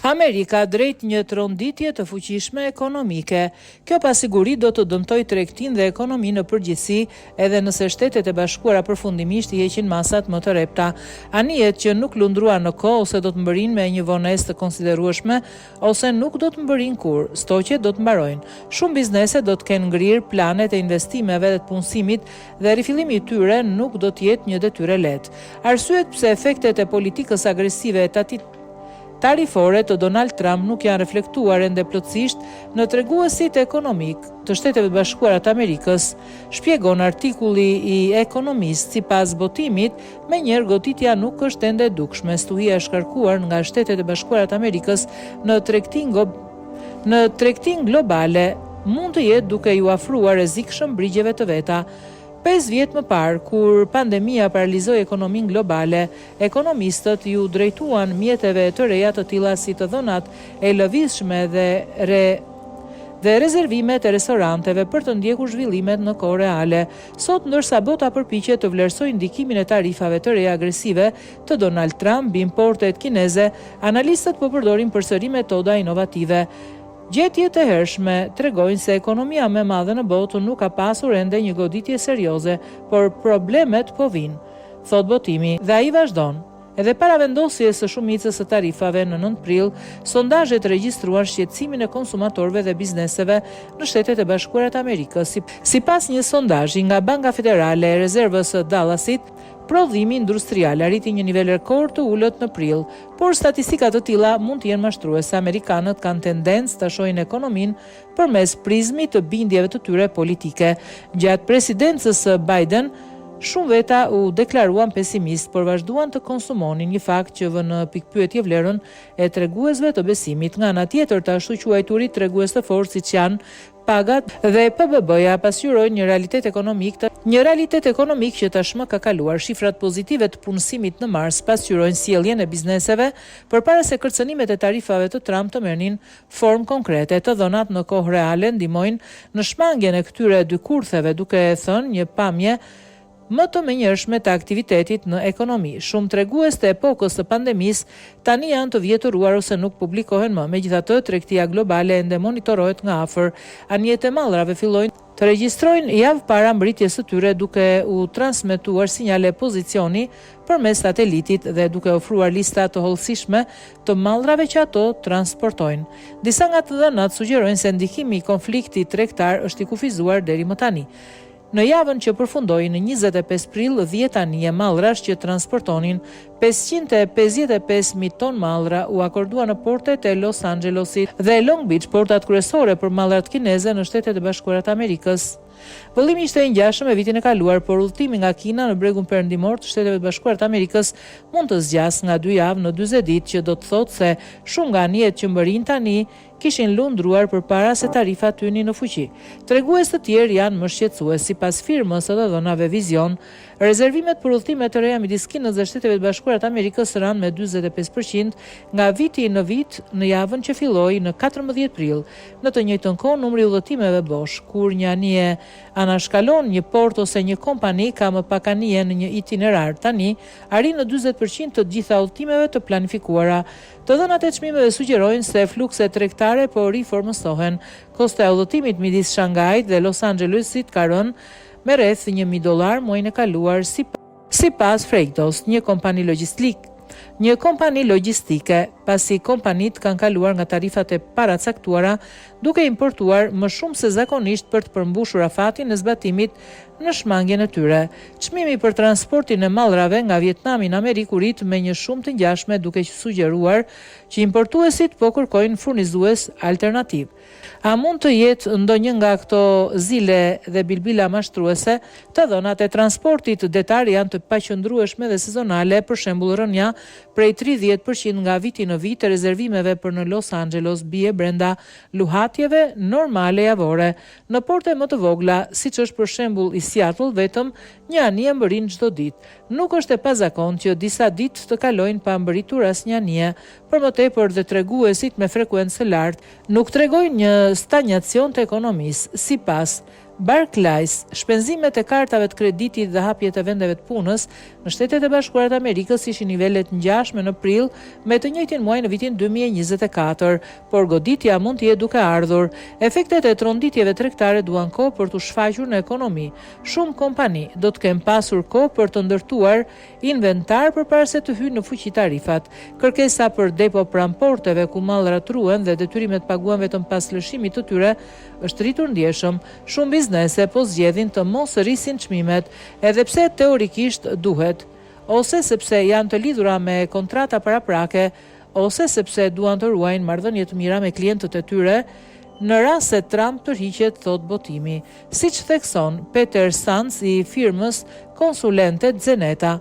Amerika drejt një tronditje të fuqishme ekonomike. Kjo pasiguri do të dëmtojë tregtinë dhe ekonominë në përgjithësi, edhe nëse Shtetet e Bashkuara përfundimisht i heqin masat më të rrepta. Anijet që nuk lundruan në kohë ose do të mbërrijnë me një vonesë të konsiderueshme ose nuk do të mbërrijnë kurrë, stoqet do të mbarojnë. Shumë biznese do të kenë ngrirë planet e investimeve dhe të punësimit dhe rifillimi i tyre nuk do të jetë një detyrë e lehtë. Arsyet pse efektet e politikës agresive tarifore të Donald Trump nuk janë reflektuar ende plotësisht në treguesit ekonomikë të Shteteve të Bashkuara të Amerikës, shpjegon artikulli i Economist. Sipas botimit, menjëherë goditja nuk është ende e dukshme. Stuhia e shkarkuar nga Shtetet e Bashkuara të Amerikës në tregtinë në tregtinë globale mund të jetë duke iu afruar rrezikshëm brigjeve të veta. Pesë vjet më parë, kur pandemia paralizoi ekonominë globale, ekonomistët iu drejtuan mjeteve të reja të tilla si të dhënat e lëvizshme dhe re dhe rezervimet e restoranteve për të ndjekur zhvillimet në kohë reale. Sot, ndërsa bota përpiqet të vlerësojë ndikimin e tarifave të reja agresive të Donald Trump mbi importet kineze, analistët po përdorin përsëri metoda inovative. Gjetjet e hershme tregojnë se ekonomia më e madhe në botë nuk ka pasur ende një goditje serioze, por problemet po vijnë, thotë botimi, dhe ai vazhdon, Edhe para vendosjes së shumicës së tarifave në 9 prill, sondazhet regjistruan shqetësimin e konsumatorëve dhe bizneseve në Shtetet e Bashkuara të Amerikës. Sipas një sondazhi nga Banka Federale e Rezervës së Dallasit, Prodhimi industrial arriti një nivel rekord të ulët në prill, por statistika të tilla mund të jenë mashtruese. Amerikanët kanë tendencë ta shohin ekonominë përmes prizmit të bindjeve të tyre politike. Gjatë presidencës së Biden, shumë veta u deklaruan pesimistë, por vazhduan të konsumonin, një fakt që vë në pikëpyetje vlerën e treguesve të besimit. Nga ana tjetër, të ashtuquajturit tregues të fortë, siç janë Pagat dhe PBB-ja pasqyrojnë një realitet ekonomik të një realitet ekonomik që tashmë ka kaluar. Shifrat pozitive të punësimit në mars pasqyrojnë sjelljen e bizneseve përpara se kërcënimet e tarifave të Trump të merrnin formë konkrete. Të dhënat në kohë reale ndihmojnë në shmangien e këtyre dy kurtheve, duke thënë një pamje më të menjëhershme të aktivitetit në ekonomi. Shumë tregues të epokës së pandemisë tani janë të vjetëruar ose nuk publikohen më. Megjithatë, tregtia globale ende monitorohet nga afër. Anijet e mallrave fillojnë të regjistrojnë javë para mbërritjes së tyre duke u transmetuar sinjale pozicioni përmes satelitit dhe duke ofruar lista të hollësishme të mallrave që ato transportojnë. Disa nga të dhënat sugjerojnë se ndikimi i konfliktit tregtar është i kufizuar deri më tani. Në javën që përfundoi në 25 prill, 10 anije mallrash që transportonin 555.000 ton mallra u akorduan në portet e Los Angelesit dhe Long Beach, portat kryesore për mallrat kineze në Shtetet e Bashkuara të Amerikës. Vëllimi ishte i ngjashëm me vitin e kaluar, por udhëtimi nga Kina në bregun perëndimor të Shteteve të Bashkuara të Amerikës mund të zgjasë nga 2 javë në 40 ditë, që do të thotë se shumë nga anijet që mbërrijnë tani kishin lundruar përpara se tarifat të hynin në fuqi. Tregues të tjerë janë më shqetësues, sipas firmës së të dhënave Vizion, rezervimet për udhëtime të reja midis Kinës dhe Shteteve të Bashkuara të Amerikës ranë me 45% nga viti në vit në javën që filloi në 14 prill. Në të njëjtën kohë, numri i udhëtimeve bosh, kur një anije anashkalon një port ose një kompani ka më pak anije në një itinerar, tani arrin në 40% të gjitha udhëtimeve të planifikuara. Të dhënat e çmimeve sugjerojnë se flukset tregtare po riformësohen. Kostoja e udhëtimit midis Shangait dhe Los Angelesit ka rënë me rreth 1000 dollarë muajin e kaluar, sipas Freightos, një kompani logjistik, një kompani logjistike, pasi kompanitë kanë kaluar nga tarifat e paracaktuara duke importuar më shumë se zakonisht për të përmbushur afatin e zbatimit në shmangien e tyre. Çmimi për transportin e mallrave nga Vietnami në Amerikë u rrit me një shumë të ngjashme duke sugjeruar që importuesit po kërkojnë furnizues alternativ. A mund të jetë ndonjë nga këto zile dhe bilbila mashtruese? Të dhënat e transportit detar janë të paqëndrueshme dhe sezonale, për shembull rënia prej 30% nga viti në vit e rezervimeve për në Los Angeles bie brenda luhatjeve normale javore. Në porte më të vogla, siç është për shembull i Seattle, vetëm një anije mbërrin çdo ditë. Nuk është e pazakontë që disa ditë të kalojnë pa mbërritur asnjë anije. Për më tepër dhe treguesit me frekuencë të lartë nuk tregojnë një stanjacion të ekonomisë, sipas. Barclays, shpenzimet e kartave të kreditit dhe hapjet e vendeve të punës në Shtetet e Bashkuara të Amerikës ishin nivele të ngjashme në prill me të njëjtin muaj në vitin 2024, por goditja mund të jetë duke ardhur. Efektet e tronditjeve tregtare duan kohë për t'u shfaqur në ekonomi. Shumë kompani do të kenë pasur kohë për të ndërtuar inventar përpara se të hyjnë në fuqi tarifat. Kërkesa për depo pranë porteve ku mallrat ruhen dhe detyrimet paguhen vetëm pas lëshimit të tyre është rritur ndjeshëm. Shumë biznese po zgjedhin të mos rrisin çmimet, edhe pse teorikisht duhet, ose sepse janë të lidhura me kontrata paraprake, ose sepse duan të ruajnë marrëdhënie të mira me klientët e tyre, në rast se Trump tërhiqet, thotë botimi. Siç thekson Peter Sands i firmës konsulente Xeneta,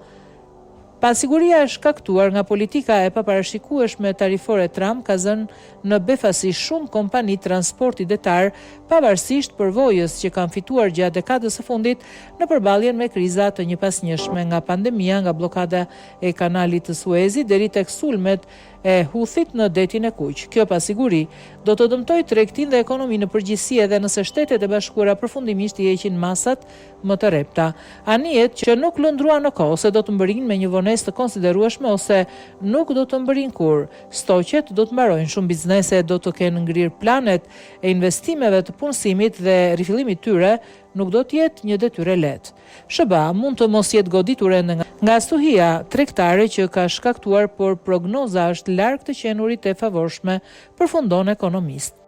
Pasiguria e shkaktuar nga politika e paparashikueshme tarifore e Trump ka zënë në befasi shumë kompani transporti detar, pavarësisht përvojës që kanë fituar gjatë dekadës së fundit në përballjen me kriza të njëpasnjëshme, nga pandemia, nga bllokada e Kanalit të Suezit deri tek sulmet e Houthit në Detin e Kuq. Kjo pasiguri do të dëmtojë tregtinë dhe ekonominë në përgjithësi edhe nëse Shtetet e Bashkuara përfundimisht i heqin masat më të rrepta. Anijet që nuk lundruan në kohë ose do të mbërrijnë me një vonesë të konsiderueshme ose nuk do të mbërrijnë kurrë. Stoqet do të mbarojnë, shumë biznese do të kenë ngrirë planet e investimeve të punësimit dhe rifillimi i tyre nuk do të jetë një detyrë e lehtë. SHBA mund të mos jetë goditur ende nga stuhia tregtare që ka shkaktuar, por prognoza është larg të qenurit e favorshme, përfundon Economist.